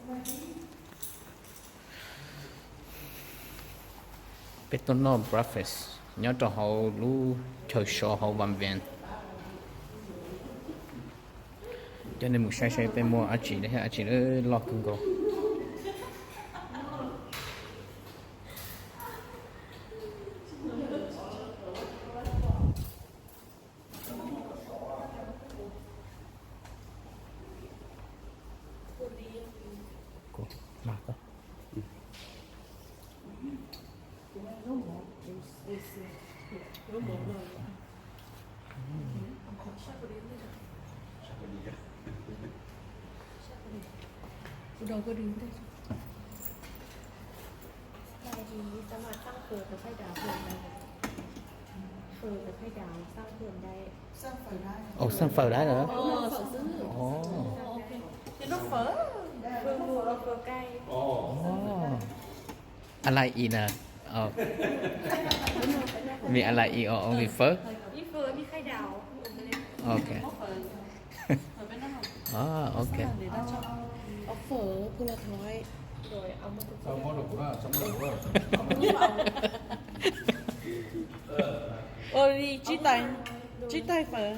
Peb tuaj noj breakfast nyob rau hauv lub chaw so hauv Van Ven. Coj nej mus saib saib peb muaj dab tsi, dab tsi loj kawg nkaus. Ồ, xăng phở đấy hả? Ồ. Ồ. I like it, uh, oh. Me, I like it, oh, only phở? Okay. Ah, okay. Ổ phở, phở là thói. Ôi, đi, trí tay, trí tay phở.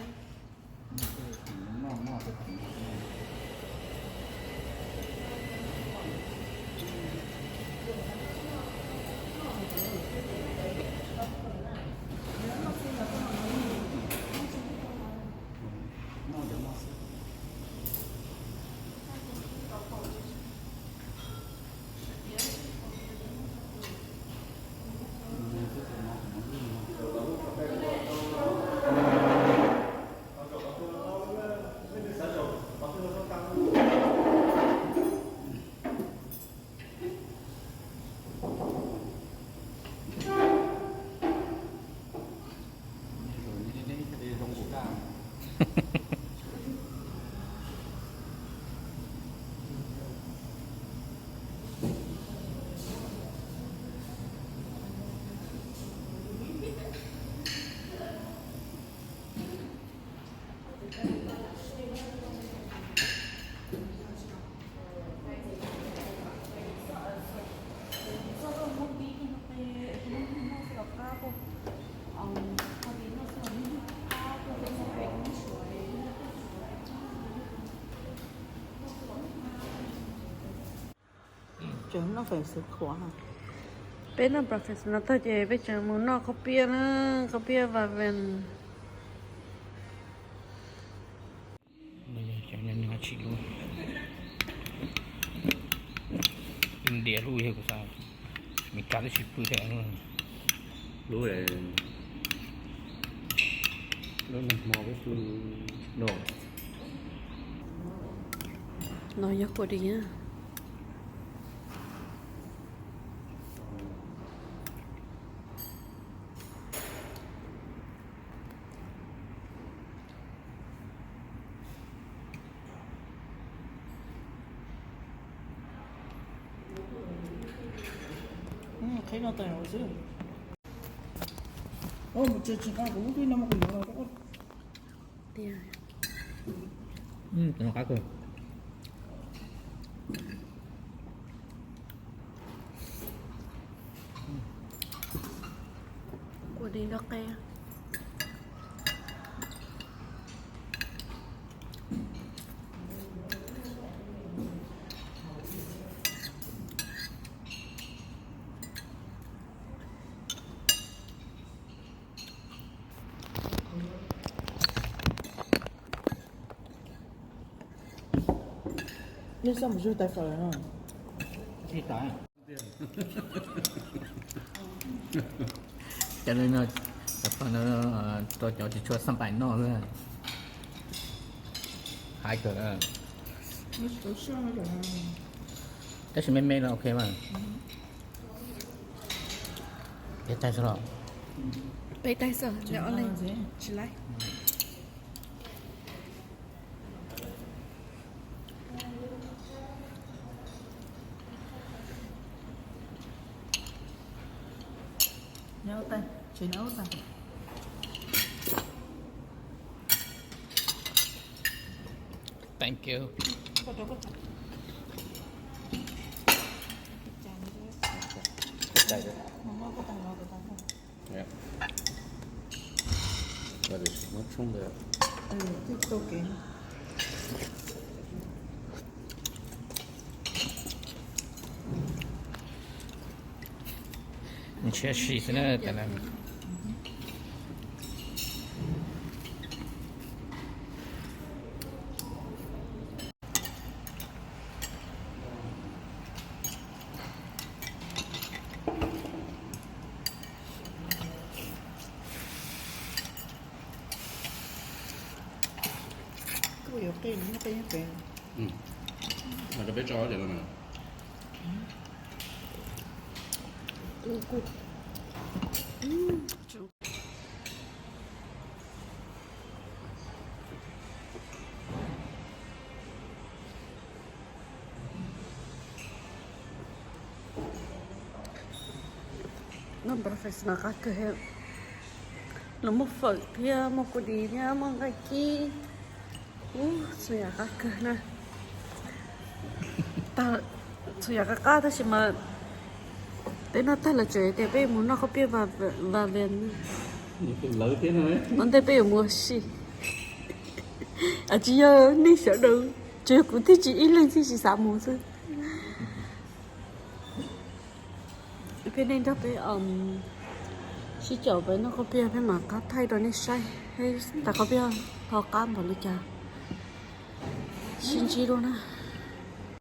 Peb noj breakfast no tag ces peb tseem mus noj khaub piab na, khaub piab Van Ven. Cov no tsis lub, India lub yog kuv xav, Meskas twb tsis pw thiab. Lub, lub nag hmo peb pw no. No yog kua dis na. Qhib no tawm xwb. Mus tsev tsis nqa kuv lub qhib no mus kuv yuav los. Qab kawg. Kua dis nrog qe. Nej xav mus zuj tais fawm no? Cov no, cov no rau cov tsis tshua xaj pais noj xwb. Hais kawg. Tab sis me me los ok mas. Peb taig xwb los? Peb taig xwb, tsis laib. Thank you. Cais. Muab tshoob ntawd. Ntshiab si xwb na. Rau peb tso ces no. Noj professional qab kawg. Los muaj fawm thiab, muaj kuv dis thiab, muaj nqaij kib. Ub, txhua yam qab kawg na. Txhua yam qab qab tab sis mas peb noj tag lawm tseem tias peb yuav mus noj khaub piaj Vas Vias. Ua ntej peb yuav mus ua si. Tsis yog nej sawv daws, tsuas yog kuv thiaj tsis ib leeg thiaj tsis xav mus xwb. Peb nej nrog peb sib caum peb noj khaub piaj, peb mam qab thaij rau nej saib, tas khaub piaj ho qab npaum li cas. Sib ntsib dua na.